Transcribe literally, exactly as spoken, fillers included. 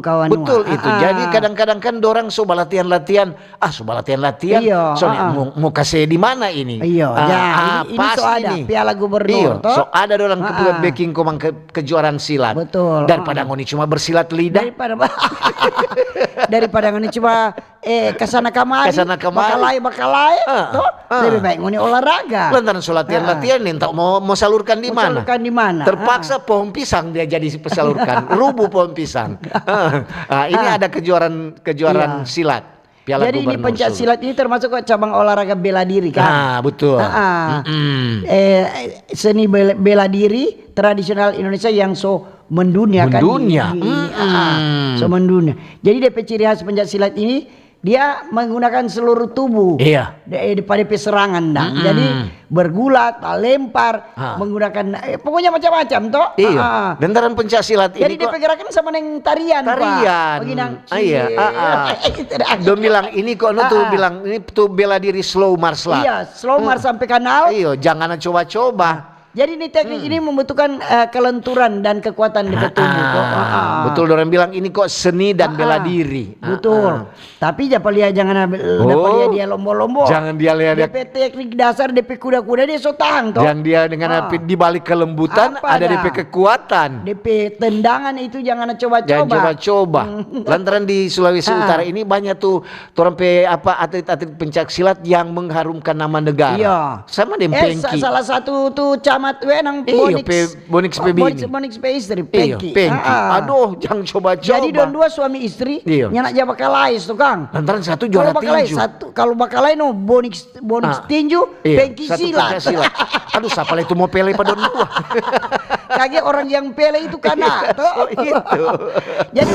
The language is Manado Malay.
Kawan. Betul itu. Jadi kadang-kadang kan dorang so balatihan-latihan, ah, so balatihan-latihan. Iya, so, ah, ah. Mau, mau kase di mana ini? Iya, ah, ya, ah, ini, ini so ada Piala Gubernur, iya, toh? So ada dorang, ah, ketua, ah, backing komang ke kejuaraan silat. Betul. Daripada, ah, ngoni cuma bersilat lidah. Daripada, daripada ngoni cuma, eh, kesana kemari, kesana kemari, bakalae, bakalae, ah, toh? Ah. Lebih baik ngoni olahraga. Lantaran so latihan-latihan, ah, nih, entah mau, mau salurkan di mana? Mau salurkan di mana? Terpaksa, ah, pohon pisang dia jadi pesalurkan. Rubuh pohon pisang. Ah, ini, ah, ada kejuaraan, kejuaraan, iya, silat. Piala Gubernur Sulsel. Jadi ini pencak silat ini termasuk kok cabang olahraga bela diri, kan? Ah, betul. Ah, ah. Mm-mm. Eh, seni bela, bela diri tradisional Indonesia yang so mendunia, kan, di, mendunia, di, mm-mm, ah, so mendunia. Jadi D P ciri khas pencak silat ini, dia menggunakan seluruh tubuh. Iya. De-, eh, pada pe serangan, dang. Mm-mm. Jadi bergulat, lempar, ah, menggunakan, eh, pokoknya macam-macam, toh? Iya. Ah, ah. Lantaran pencak silat ini. Jadi dia kok pe gerakan sama deng tarian, Pak. Tarian. Begini, dang. Ah, iya. Ah, ah. Dong bilang ini kok, no, tuh, ah, ah, bilang ini tuh bela diri slow martial art. Iya, slow martial art sampai kanal. Hmm. Iyo, jangan coba-coba. Jadi ni teknik ini membutuhkan, eh, kelenturan dan kekuatan di tubuh, kok. Ah, ah. Betul, dorang bilang ini kok seni dan bela diri. Ah, ah. Betul. Ah. Tapi dapa lia, jangan dapa lia dia lombo-lombo. Jangan dia lia dia. De pe teknik dasar, de pe kuda-kuda dia so tahang, toh. Yang dia dengan, ah, di balik kelembutan, apa ada de pe kekuatan. De pe tendangan itu jangan coba-coba. Jangan coba-coba. Hmm. Lantaran di Sulawesi Utara ini banyak tuh torang pe apa, atlet-atlet pencak silat yang mengharumkan nama negara. Iya. Sama deng Pengki. Eh, sa-, salah satu tu camat we nang Bonix. Iyo, pe-, Bonix pe bini. Bonix pe istri, Pengki. Iyo, Pengki. Ah, ah. Aduh, jang coba-coba. Jadi dong dua suami istri, iyo, nyanda ja bakalae, tukang. Lantaran satu juara tinju. Kalau bakalae, satu, kalau bakalae no Bonix, Bonix tinju, iyo, Pengki silat. Aduh, sapa lei tu mo pele pa dong dua? Kage orang yang pele itu kana, toh? Oh, itu. Jadi